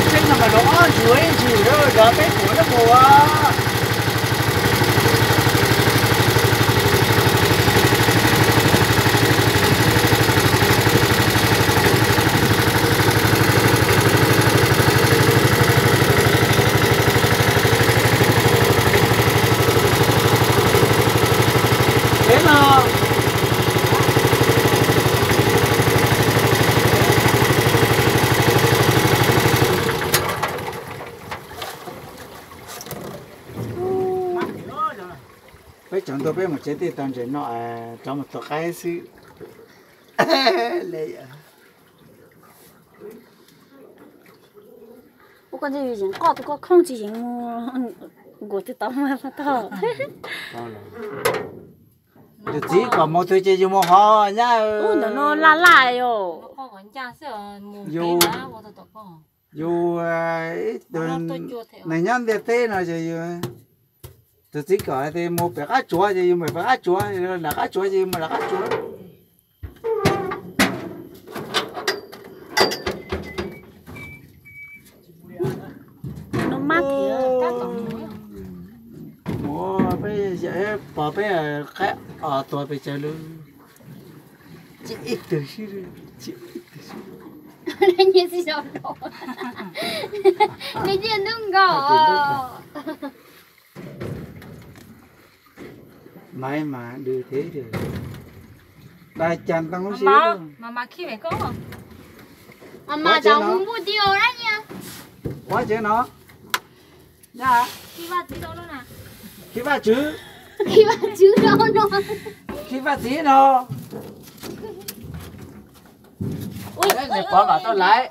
Tsheb no mas los ob ntsis ib ntsis, peb kuv no mus. Peb no. Peb tsaus ntuj peb mus tsev, tej tau ntses no rov mus tua qaib xwb. Ua koj ntse yus yees qoj tus koj khooj tsis yees mus nkaus twg tau mas tau. Yus txiv kom mus twg ces yus mus hov nyab. Ub, ntawm no laj laj os. Yus, yus, neeg nyob ntiaj teb no ces yus, tus txiv kom tias mus pem qab tsuav ces yus mus pem qab tsuav, nram qab tsuav ces yus mus nram qab tsuav. Mus peb, pom peb qaib os tuag pes tsawg lawm. Ib tug xwb, ib tug xwb. Nws cia ntub nkaus. Maiv mas dw thiab. Dai cas ntoo lub si. Ua tsev no. Khi Vaj Tswv. Khi Vaj Txiv no. Nws pov mam tuaj laiv.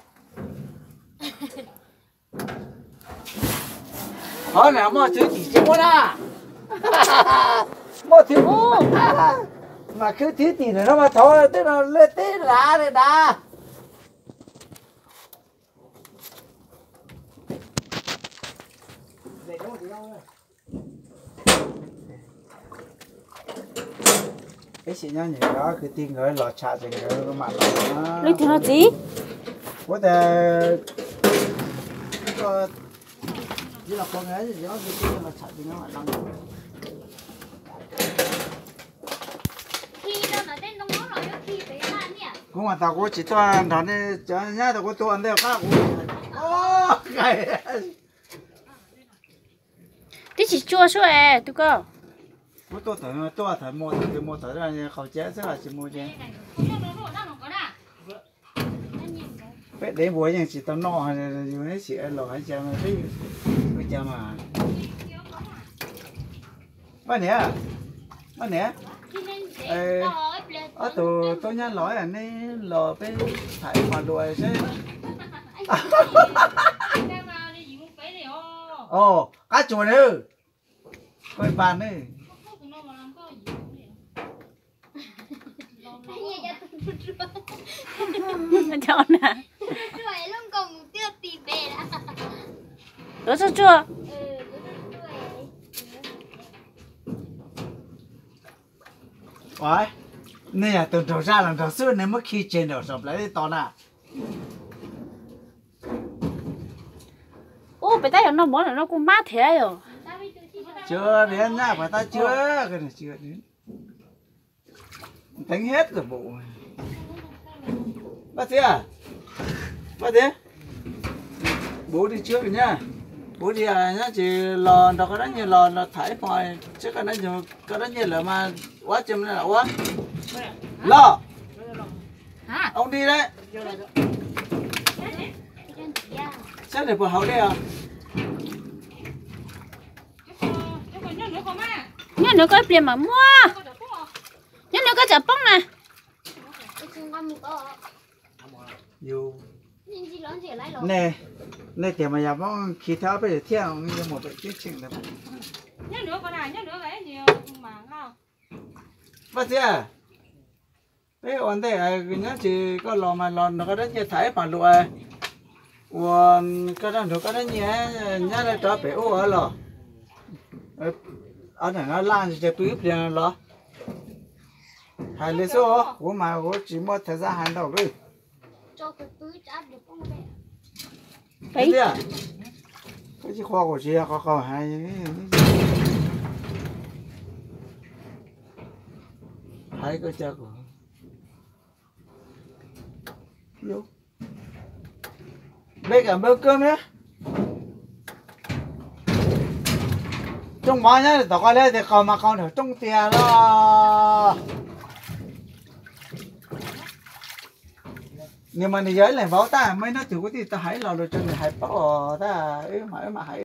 Qhov na muaj thwv tim tsis muaj na. Muaj thwv, mas khwv thwv tim no mas thaum twb no lej teb lav li dav. Peb sim nyob nyem kwv tij nkawd los tsham ces nkawd mam los. Leej twg no txiv? Ua tas txiv los pov nkawd ob kwv tij los tsham ces nkawd mam los. Kuv mas tas kuv tsis tuaj nrog nej cov nyab tas kuv tuaj ntej qab kuv. Twb tsis tsuaj sub es tus koj. Kuv tuaj thaum, tuaj thaum mus thaum twg mus thaum qaum cav xwb los tsis mus ces. Peb dev npua yeej tsis tau noj, yus neb sim los hais cas peb ua cas mas. Poj niam, poj niam, ob tug tub nyab los, neb los peb tham ib qho lus seb. Os, qab tsuas na. Koj npaj ne. Tuav tsuag tsuag. Nej yog tus nraug zaj los nraug xwb, nej muab khi tseg nraum saum plawv teb tos na. Ub, pem tab yog noj mov no kuj mab thiab yom. Cua nyab pas tab cua, teev hiab tus npaum. Paj txiv, paj txiv, Bub di tsis nyab, bub di nyob tsis los nrog koj dab nyiag los los tham ib pom tsis koj dab nyiag, koj dab nyiag lawm mas ua tsis ua. Los, oo di lawm, saib nws puas haus dej os. Nyob nws koj pliag mam muab, nyob nws koj tsam poob na. Nej tias mas yog muab khi thiab ob peb thiab yuav mus pem tib tseem ntawd. Vaj Txiab, peb ua ntej nyob tsis koj los mas los nrog koj dab nyiag tham ib pam lus uas koj nrog koj dab nyiag nyob rov pem ub los. Ob niag no laj ntsis ces pw ib pliag los. Hais li xwb, kuv mas kuv tsis muaj thaj zaj hais ntau lawm. Tiag, koj tsis qhuas kuv tsis yog qhov qaug hais. Hais koj cas kuv peb kam npawg koj na. Rooj mov nyob tom qab lawm tias qaug mas qaug nram rooj tiag los. Nws mas nws yog ib leeg vauv tag, muaj ib hnub twg kuv thiaj tau hais ib lo lus rau nws hais paub tag, wb mam wb mam hais.